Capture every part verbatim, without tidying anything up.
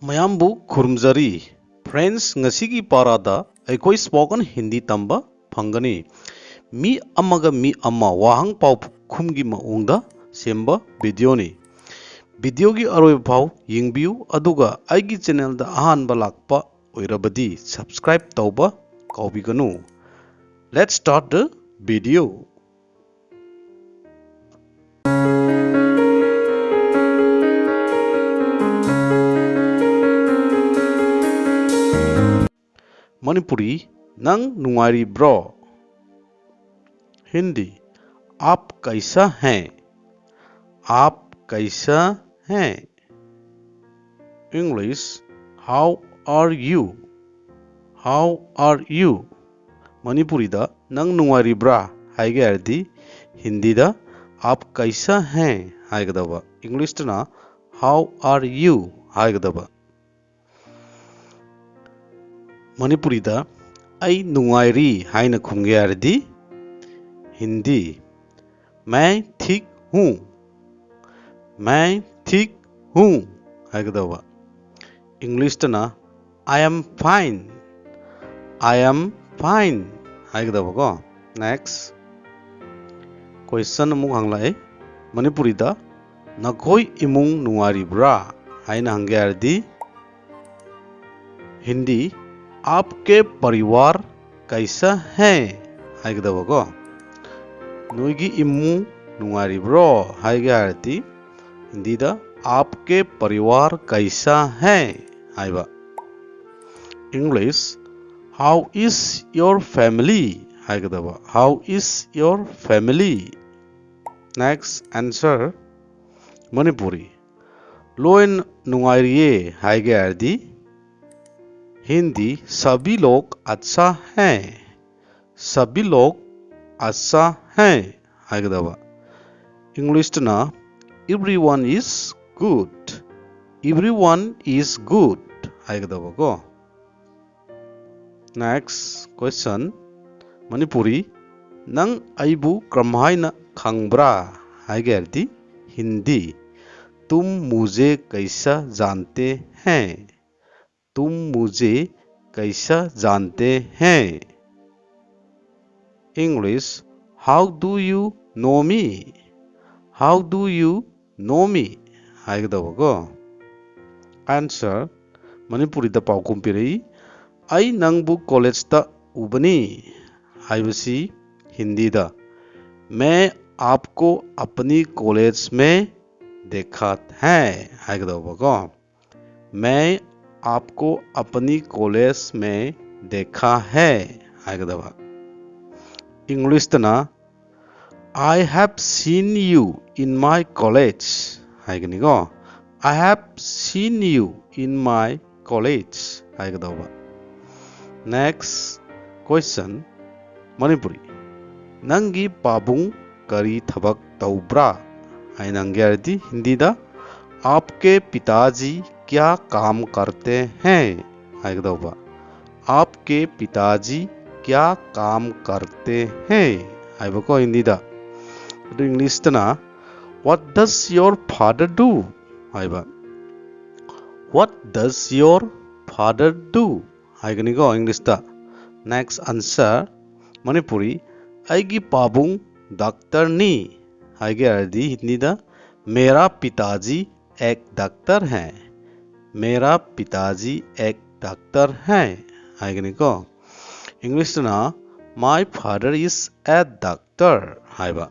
ꯃꯌꯥꯝꯕꯨ ꯈꯨꯔꯨꯝꯖꯔꯤ꯫ Friends, ꯉꯁꯤꯒꯤ ꯄꯥꯔꯥꯗ ꯑꯩꯈꯣꯏ spoken Hindi ꯇꯝꯕ ꯐꯪꯒꯅꯤ꯫ ꯃꯤ ꯑꯃꯒ ꯃꯤ ꯑꯃ ꯋꯥꯍꯪ ꯄꯥꯎꯈꯨꯝꯒꯤ ꯃꯑꯣꯡꯗ ꯁꯦꯝꯕ videoꯅꯤ꯫ Videoꯒꯤ ꯑꯔꯣꯏꯕ ꯐꯥꯎ ꯌꯦꯡꯕꯤꯌꯨ, ꯑꯗꯨꯒ ꯑꯩꯒꯤ channelꯗ ꯑꯍꯥꯟꯕ ꯂꯥꯛꯄ ꯑꯣꯏꯔꯕꯗꯤ subscribe ꯇꯧꯕ ꯀꯥꯎꯕꯤꯒꯅꯨ꯫ Let's start the video. Manipuri, ꯅꯪ ꯅꯨꯡꯉꯥꯏꯔꯤꯕ꯭ꯔꯣ? Hindi, आप कैसा हैं? आप कैसा हैं? English, how are you? How are you? ꯃꯅꯤꯄꯨꯔꯤꯗ ꯅꯪ ꯅꯨꯡꯉꯥꯏꯔꯤꯕ꯭ꯔꯥ ꯍꯥꯏꯒꯦ ꯍꯥꯏꯔꯗꯤ ꯍꯤꯟꯗꯤꯗ आप कैसा हैं ꯍꯥꯏꯒꯗꯕ, ꯏꯪꯂꯤꯁꯇꯅ how are you ꯍꯥꯏꯒꯗꯕ꯫ ꯃꯅꯤꯄꯨꯔꯤꯗ ꯑꯩ ꯅꯨꯡꯉꯥꯏꯔꯤ ꯍꯥꯏꯅ ꯈꯨꯝꯒꯦ ꯍꯥꯏꯔꯗꯤ ꯍꯤꯟꯗꯤ, मैं ठीक हूँ, मैं ठीक हूँ ꯍꯥꯏꯒꯗꯧꯕ꯫ ꯏꯪꯂꯤꯁꯇꯅ I am fine, I am fine ꯍꯥꯏꯒꯗꯕꯀꯣ꯫ Next question ꯑꯃꯨꯛ ꯍꯪꯂꯛꯑꯦ꯫ ꯃꯅꯤꯄꯨꯔꯤꯗ ꯅꯈꯣꯏ ꯏꯃꯨꯡ ꯅꯨꯡꯉꯥꯏꯔꯤꯕ꯭ꯔꯥ ꯍꯥꯏꯅ ꯍꯪꯒꯦ ꯍꯥꯏꯔꯗꯤ ꯍꯤꯟꯗꯤ, आपके परिवार कैसा है ꯍꯥꯏꯒꯗꯕꯀꯣ꯫ ꯅꯣꯏꯒꯤ ꯏꯃꯨꯡ ꯅꯨꯡꯉꯥꯏꯔꯤꯕ꯭ꯔꯣ ꯍꯥꯏꯒꯦ ꯍꯥꯏꯔꯗꯤ ꯍꯤꯟꯗꯤꯗ आपके परिवार कैसा है ꯍꯥꯏꯕ꯫ English, how is your family ꯍꯥꯏꯒꯗꯕ, how is your family? Next answer, Manipuri, ꯂꯣꯏꯅ ꯅꯨꯡꯉꯥꯏꯔꯤꯌꯦ ꯍꯥꯏꯒꯦ ꯍꯥꯏꯔꯗꯤ ꯍꯤꯟꯗꯤ, सभी लोग अच्छा है, सभी लोग अच्छा है ꯍꯥꯏꯒꯗꯕ꯫ ꯏꯪꯂꯤꯁꯇꯅ everyone is good, everyone is good ꯍꯥꯏꯒꯗꯕꯀꯣ꯫ Next question, Manipuri, ꯅꯪ ꯑꯩꯕꯨ ꯀꯔꯝꯍꯥꯏꯅ ꯈꯪꯕ꯭ꯔꯥ ꯍꯥꯏꯒꯦ ꯍꯥꯏꯔꯗꯤ ꯍꯤꯟꯗꯤ, तुम मुझे कैसा जानते हैं? तुम मुझे कैसा जानते हैं? English, How do you know me? How do you know me? ꯍꯥꯏꯒꯗꯧꯕꯀꯣ꯫ Answer, ꯃꯅꯤꯄꯨꯔꯤꯗ ꯄꯥꯎꯈꯨꯝ ꯄꯤꯔꯛꯏ, ꯑꯩ ꯅꯪꯕꯨ ꯀꯣꯂꯦꯖꯇ ꯎꯕꯅꯤ ꯍꯥꯏꯕꯁꯤ ꯍꯤꯟꯗꯤꯗ, मैं आपको अपनी कॉलेज में देखा है ꯍꯥꯏꯒꯗꯧꯕꯀꯣ꯫ मैं आपको अपनी कॉलेज में देखा है ꯍꯥꯏꯒꯗꯕ꯫ Englishꯇꯅ, I have seen you in my college ꯍꯥꯏꯒꯅꯤꯀꯣ꯫ I have seen you in my college ꯍꯥꯏꯒꯗꯧꯕ꯫ Next question, Manipuri, ꯅꯪꯒꯤ ꯄꯥꯕꯨꯡ ꯀꯔꯤ ꯊꯕꯛ ꯇꯧꯕ꯭ꯔꯥ ꯍꯥꯏꯅ ꯍꯪꯒꯦ ꯍꯥꯏꯔꯗꯤ ꯍꯤꯟꯗꯤꯗ, आपके पिताजी क्या काम करते हैं ꯍꯥꯏꯒꯗꯧꯕ꯫ आपके पिताजी क्या काम करते हैं ꯍꯥꯏꯕꯀꯣ ꯍꯤꯟꯗꯤꯗ꯫ ꯑꯗꯨ Englishꯇꯅ, What does your father do? ꯍꯥꯏꯕ꯫ What does your father do? ꯍꯥꯏꯒꯅꯤꯀꯣ Englishꯇ꯫ Next answer, Manipuri, ꯑꯩꯒꯤ ꯄꯥꯕꯨꯡ ꯗꯥꯛꯇꯔꯅꯤ ꯍꯥꯏꯒꯦ ꯍꯥꯏꯔꯗꯤ ꯍꯤꯟꯗꯤꯗ, मेरा पिताजी एक डॉक्टर है। मेरा पिताजी एक डॉक्टर है ꯍꯥꯏꯒꯅꯤꯀꯣ꯫ Englishꯇꯅ, My father is a doctor ꯍꯥꯏꯕ꯫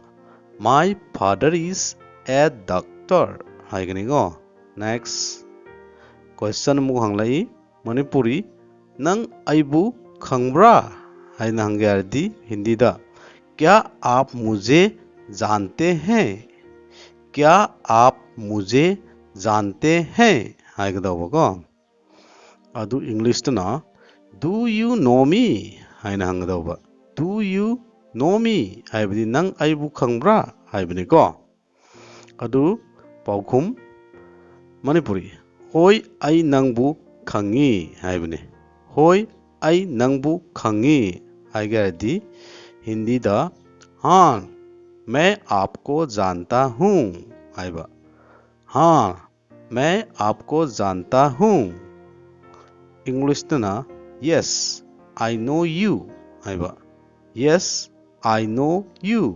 My father is a doctor ꯍꯥꯏꯒꯅꯤꯀꯣ꯫ Next question ꯑꯃꯨꯛ ꯍꯪꯂꯛꯏ, ꯃꯅꯤꯄꯨꯔꯤ, ꯅꯪ ꯑꯩꯕꯨ ꯈꯪꯕ꯭ꯔꯥ ꯍꯥꯏꯅ ꯍꯪꯒꯦ ꯍꯥꯏꯔꯗꯤ ꯍꯤꯟꯗꯤꯗ, क्या आप मुझे जानते हैं? क्या आप मुझे जानते हैं? ꯍꯥꯏꯒꯗꯧꯕꯀꯣ꯫ ꯑꯗꯨ Englishꯇꯅ, Do you know me? ꯍꯥꯏꯅ ꯍꯪꯒꯗꯧꯕ꯫ Do you know me? ꯍꯥꯏꯕꯗꯤ ꯅꯪ ꯑꯩꯕꯨ ꯈꯪꯕ꯭ꯔꯥ ꯍꯥꯏꯕꯅꯤꯀꯣ꯫ ꯑꯗꯨ ꯄꯥꯎꯈꯨꯝ, ꯃꯅꯤꯄꯨꯔꯤ, ꯍꯣꯏ ꯑꯩ ꯅꯪꯕꯨ ꯈꯪꯉꯤ ꯍꯥꯏꯕꯅꯤ꯫ ꯍꯣꯏ ꯑꯩ ꯅꯪꯕꯨ ꯈꯪꯉꯤ ꯍꯥꯏꯒꯦ ꯍꯥꯏꯔꯗꯤ ꯍꯤꯟꯗꯤꯗ, हाँ मैं आपको जानता हूँ ꯍꯥꯏꯕ꯫ हाँ, मैं आपको जानता हूँ꯫ English ꯇꯅ, Yes, I know you ꯍꯥꯏꯕ꯫ Yes, I know you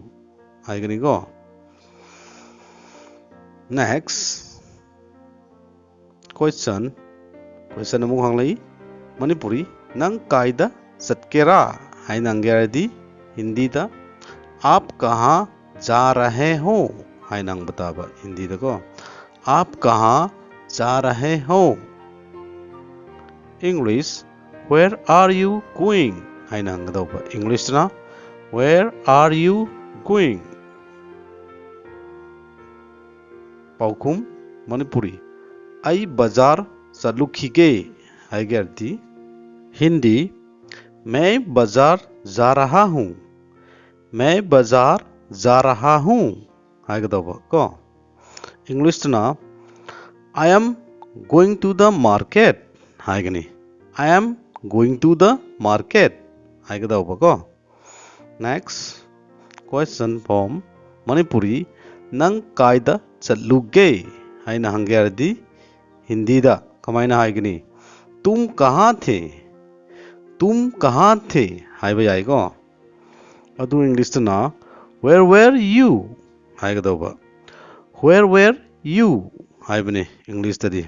ꯍꯥꯏꯒꯅꯤꯀꯣ꯫ Next question, question ꯑꯃꯨꯛ ꯍꯪꯂꯛꯏ꯫ ꯃꯅꯤꯄꯨꯔꯤ, ꯅꯪ ꯀꯥꯏꯗ ꯆꯠꯀꯦꯔꯥ ꯍꯥꯏꯅ ꯍꯪꯒꯦ ꯍꯥꯏꯔꯗꯤ ꯍꯤꯟꯗꯤꯗ, आप कहाँ जा रहे हो ꯍꯥꯏꯅ ꯍꯪꯕ ꯇꯥꯕ ꯍꯤꯟꯗꯤꯗꯀꯣ꯫ आप कहाँ जा रहे हो? English, Where are you going ꯍꯥꯏꯅ ꯍꯪꯒꯗꯧꯕ꯫ English ꯇꯅ, Where are you going? ꯄꯥꯎꯈꯨꯝ, ꯃꯅꯤꯄꯨꯔꯤ, ꯑꯩ ꯕꯖꯥꯔ ꯆꯠꯂꯨꯈꯤꯒꯦ ꯍꯥꯏꯒꯦ ꯍꯥꯏꯔꯗꯤ ꯍꯤꯟꯗꯤ, मैं बाजार जा रहा हूँ, मैं बाजार जा रहा हूँ ꯍꯥꯏꯒꯗꯧꯕ ꯀꯣ꯫ English ꯇꯅ, I am going to the market ꯍꯥꯏꯒꯅꯤ꯫ I am going to the market ꯍꯥꯏꯒꯗꯧꯕ ꯀꯣ꯫ Next question from ꯃꯅꯤꯄꯨꯔꯤ, ꯅꯪ ꯀꯥꯏꯗ ꯆꯠꯂꯨꯒꯦ ꯍꯥꯏꯅ ꯍꯪꯒꯦ ꯍꯥꯏꯔꯗꯤ ꯍꯤꯟꯗꯤꯗ ꯀꯃꯥꯏꯅ ꯍꯥꯏꯒꯅꯤ? तुम कहाँ थे? तुम कहाँ थे ꯍꯥꯏꯕ ꯌꯥꯏꯀꯣ꯫ ꯑꯗꯨ English ꯇꯅ, Where were you ꯍꯥꯏꯒꯗꯧꯕ꯫ Where were you ꯍꯥꯏꯕꯅꯤ English ꯇꯗꯤ꯫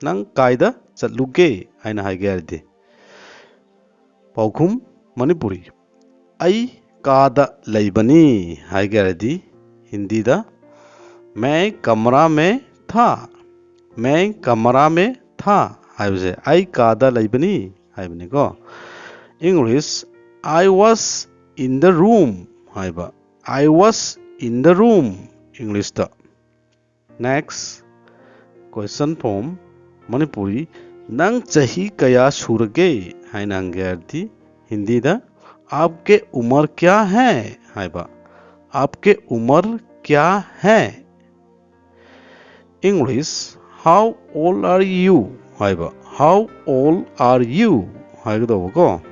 ꯅꯪ ꯀꯥꯏꯗ ꯆꯠꯂꯨꯒꯦ ꯍꯥꯏꯅ ꯍꯥꯏꯒꯦ ꯍꯥꯏꯔꯗꯤ꯫ ꯄꯥꯎꯈꯨꯝ, ꯃꯅꯤꯄꯨꯔꯤ, ꯑꯩ ꯀꯥꯗ ꯂꯩꯕꯅꯤ ꯍꯥꯏꯒꯦ ꯍꯥꯏꯔꯗꯤ ꯍꯤꯟꯗꯤꯗ, मैं कमरा में था, मैं कमरा में था ꯍꯥꯏꯕꯁꯦ ꯑꯩ ꯀꯥꯗ ꯂꯩꯕꯅꯤ ꯍꯥꯏꯕꯅꯤꯀꯣ꯫ English, I was in the room ꯍꯥꯏꯕ꯫ I was in the room English ꯇ꯫ Next question from ꯃꯅꯤꯄꯨꯔꯤ, ꯅꯪ ꯆꯍꯤ ꯀꯌꯥ ꯁꯨꯔꯒꯦ ꯍꯥꯏꯅ ꯍꯪꯒꯦ ꯍꯥꯏꯔꯗꯤ ꯍꯤꯟꯗꯤꯗ, आपके उम्र क्या है ꯍꯥꯏꯕ꯫ आपके उम्र क्या है? English, How old are you ꯍꯥꯏꯕ꯫ How old are you ꯍꯥꯏꯒꯗꯧꯕꯀꯣ꯫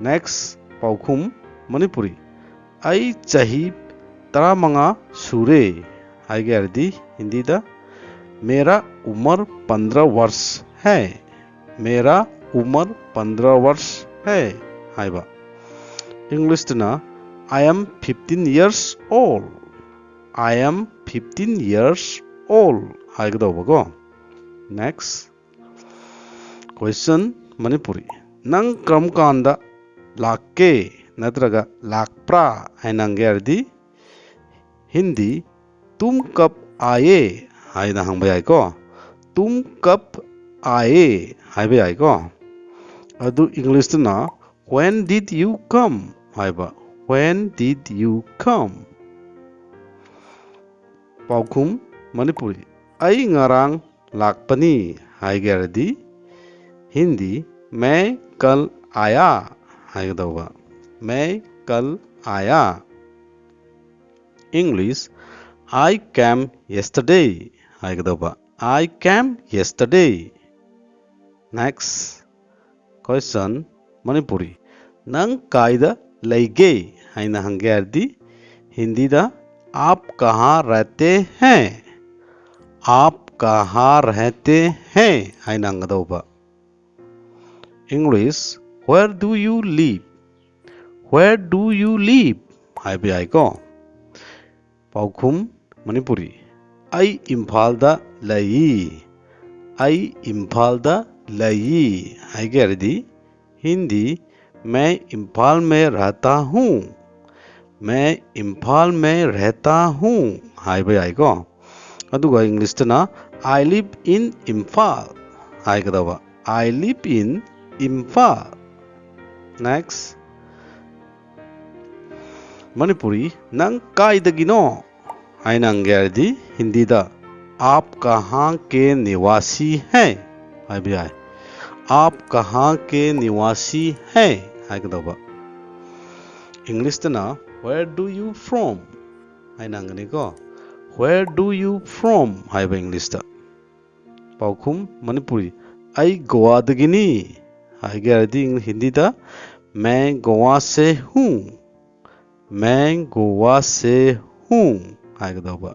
Next ꯄꯥꯎꯈꯨꯝ, ꯃꯅꯤꯄꯨꯔꯤ, ꯑꯩ ꯆꯍꯤ ꯇꯔꯥꯃꯉꯥ ꯁꯨꯔꯦ ꯍꯥꯏꯒꯦ ꯍꯥꯏꯔꯗꯤ ꯍꯤꯟꯗꯤꯗ, मेरा उम्र पन्द्रह वर्ष है, मेरा उम्र पन्द्रह वर्ष है ꯍꯥꯏꯕ꯫ English ꯇꯅ I am fifteen years old, I am fifteen years old ꯍꯥꯏꯒꯗꯧꯕꯀꯣ꯫ Next question, Manipuri. ꯅꯪ ꯀꯔꯝ ꯀꯥꯟꯗ ꯂꯥꯛꯀꯦ ꯅꯠꯇ꯭ꯔꯒ ꯂꯥꯛꯄ꯭ꯔꯥ ꯍꯥꯏꯅ ꯍꯪꯒꯦ ꯍꯥꯏꯔꯗꯤ ꯍꯤꯟꯗꯤ, तुम कब आए ꯍꯥꯏꯅ ꯍꯪꯕ ꯌꯥꯏꯀꯣ꯫ तुम कब आए ꯍꯥꯏꯕ ꯌꯥꯏꯀꯣ꯫ ꯑꯗꯨ English ꯇꯅ When did you come ꯍꯥꯏꯕ꯫ When did you come? ꯄꯥꯎꯈꯨꯝ, ꯃꯅꯤꯄꯨꯔꯤ꯫ ꯑꯩ ꯉꯔꯥꯡ ꯂꯥꯛꯄꯅꯤ ꯍꯥꯏꯒꯦ ꯍꯥꯏꯔꯗꯤ ꯍꯤꯟꯗꯤ, मैं कल आया ꯍꯥꯏꯒꯗꯧꯕ꯫ मैं कल आया꯫ English, I came yesterday ꯍꯥꯏꯒꯗꯧꯕ꯫ I came yesterday꯫ Next question, Manipuri. ꯅꯪ ꯀꯥꯏꯗ ꯂꯩꯒꯦ ꯍꯥꯏꯅ ꯍꯪꯒꯦ ꯍꯥꯏꯔꯗꯤ ꯍꯤꯟꯗꯤꯗ आप कहाँ रहते हैं? आप कहाँ रहते हैं ꯍꯥꯏꯅ ꯍꯪꯒꯗꯧꯕ꯫ English, where do you live? Where do you live? ꯍꯥꯏꯕ ꯌꯥꯏꯀꯣ꯫ ꯄꯥꯎꯈꯨꯝ, ꯃꯅꯤꯄꯨꯔꯤ꯫ ꯑꯩ ꯏꯝꯐꯥꯜꯗ ꯂꯩ꯫ ꯑꯩ ꯏꯝꯐꯥꯜꯗ ꯂꯩ ꯍꯥꯏꯒꯦ ꯍꯥꯏꯔꯗꯤ ꯍꯤꯟꯗꯤ, मैं इम्फाल में रहता हूँ, मैं इम्फाल में रहता हूँ ꯍꯥꯏꯕ ꯌꯥꯏꯀꯣ꯫ ꯑꯗꯨꯒ English ꯇꯅ I live in Imphal ꯍꯥꯏꯒꯗꯕ꯫ I live in Imphal꯫ Next, Manipuri, ꯅꯪ ꯀꯥꯏꯗꯒꯤꯅꯣ ꯍꯥꯏꯅ ꯍꯪꯒꯦ ꯍꯥꯏꯔꯗꯤ ꯍꯤꯟꯗꯤꯗ आप कहाँ के निवासी हैं ꯍꯥꯏꯕ ꯌꯥꯏ꯫ आप कहाँ के निवासी हैं ꯍꯥꯏꯒꯗꯧꯕ꯫ English ꯇꯅ Where do you from ꯍꯥꯏꯅ ꯍꯪꯒꯅꯤꯀꯣ꯫ Where do you from ꯍꯥꯏꯕ English ꯇ꯫ ꯄꯥꯎꯈꯨꯝ, ꯃꯅꯤꯄꯨꯔꯤ꯫ ꯑꯩ ꯒꯣꯋꯥꯗꯒꯤꯅꯤ ꯍꯥꯏꯒꯦ ꯍꯥꯏꯔꯗꯤ ꯍꯤꯟꯗꯤꯗ मैं गोवा से हूँ, मैं गोवा से हूँ ꯍꯥꯏꯒꯗꯧꯕ꯫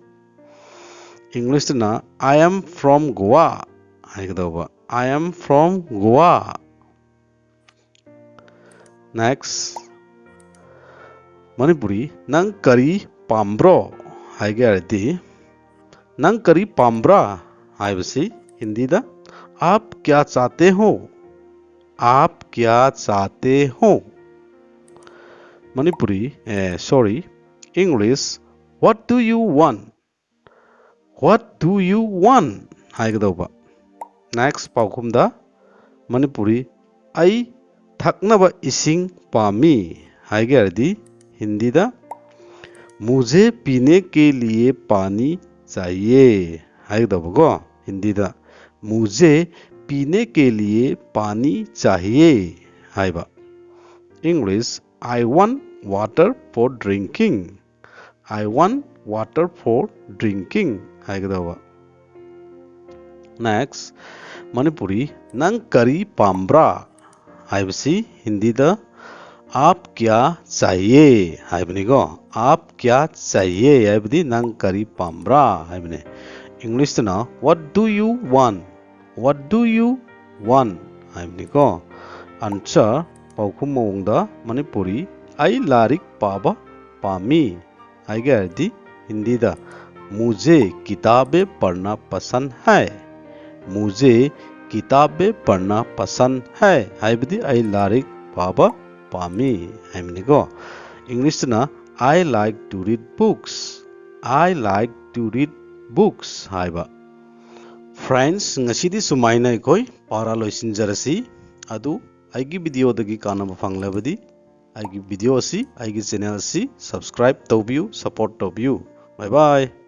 Englishꯇꯅ I am from Goa ꯍꯥꯏꯒꯗꯧꯕ꯫ I am from Goa. Next, Manipuri, ꯅꯪ ꯀꯔꯤ ꯄꯥꯝꯕ꯭ꯔꯣ ꯍꯥꯏꯒꯦ ꯍꯥꯏꯔꯗꯤ, ꯅꯪ ꯀꯔꯤ ꯄꯥꯝꯕ꯭ꯔꯥ ꯍꯥꯏꯕꯁꯤ ꯍꯤꯟꯗꯤꯗ आप क्या चाहते हो? आप क्या चाहते हो? ꯃꯅꯤꯄꯨꯔꯤ, ꯑꯦ, sorry, English, what do you want? What do you want? ꯍꯥꯏꯒꯗꯧꯕ꯫ Next ꯄꯥꯎꯈꯨꯝꯗ Manipuri, ꯑꯩ ꯊꯛꯅꯕ ꯏꯁꯤꯡ ꯄꯥꯝꯃꯤ ꯍꯥꯏꯒꯦ ꯍꯥꯏꯔꯗꯤ ꯍꯤꯟꯗꯤꯗ मुझे पीने के लिए पानी चाहिए ꯍꯥꯏꯒꯗꯧꯕꯀꯣ꯫ ꯍꯤꯟꯗꯤꯗ मुझे पीने के लिए पानी चाहिए ꯍꯥꯏꯕ꯫ English, I want water for drinking. I want water for drinking ꯍꯥꯏꯒꯗꯧꯕ꯫ Next, Manipuri, ꯅꯪ ꯀꯔꯤ ꯄꯥꯝꯕ꯭ꯔꯥ ꯍꯥꯏꯕꯁꯤ ꯍꯤꯟꯗꯤꯗ आप क्या चाहिए ꯍꯥꯏꯕꯅꯤꯀꯣ꯫ आप क्या चाहिए ꯍꯥꯏꯕꯗꯤ ꯅꯪ ꯀꯔꯤ ꯄꯥꯝꯕ꯭ꯔꯥ ꯍꯥꯏꯕꯅꯤ꯫ Englishꯇꯅ what do you want? What do you want? ꯍꯥꯏꯕꯅꯤꯀꯣ꯫ Answer, ꯄꯥꯎꯈꯨꯝ ꯃꯑꯣꯡꯗ ꯃꯅꯤꯄꯨꯔꯤ, ꯑꯩ ꯂꯥꯏꯔꯤꯛ ꯄꯥꯕ ꯄꯥꯝꯃꯤ ꯍꯥꯏꯒꯦ ꯍꯥꯏꯔꯗꯤ ꯍꯤꯟꯗꯤꯗ मुझे किताबें पढ़ना पसंद है। मुझे किताबें पढ़ना पसंद है ꯍꯥꯏꯕꯗꯤ ꯑꯩ ꯂꯥꯏꯔꯤꯛ ꯄꯥꯕ ꯄꯥꯝꯃꯤ ꯍꯥꯏꯕꯅꯤꯀꯣ꯫ Englishꯇꯅ I like to read books. I like to read books ꯍꯥꯏꯕ꯫ Friends, ꯉꯁꯤꯗꯤ ꯁꯨꯃꯥꯏꯅ ꯑꯩꯈꯣꯏ ꯄꯥꯔꯥ ꯂꯣꯏꯁꯤꯟꯖꯔꯁꯤ꯫ ꯑꯗꯨ ꯑꯩꯒꯤ videoꯗꯒꯤ ꯀꯥꯟꯅꯕ ꯐꯪꯂꯕꯗꯤ ꯑꯩꯒꯤ video ꯑꯁꯤ, ꯑꯩꯒꯤ channel ꯑꯁꯤ subscribe ꯇꯧꯕꯤꯌꯨ, support ꯇꯧꯕꯤꯌꯨ꯫ Bye bye.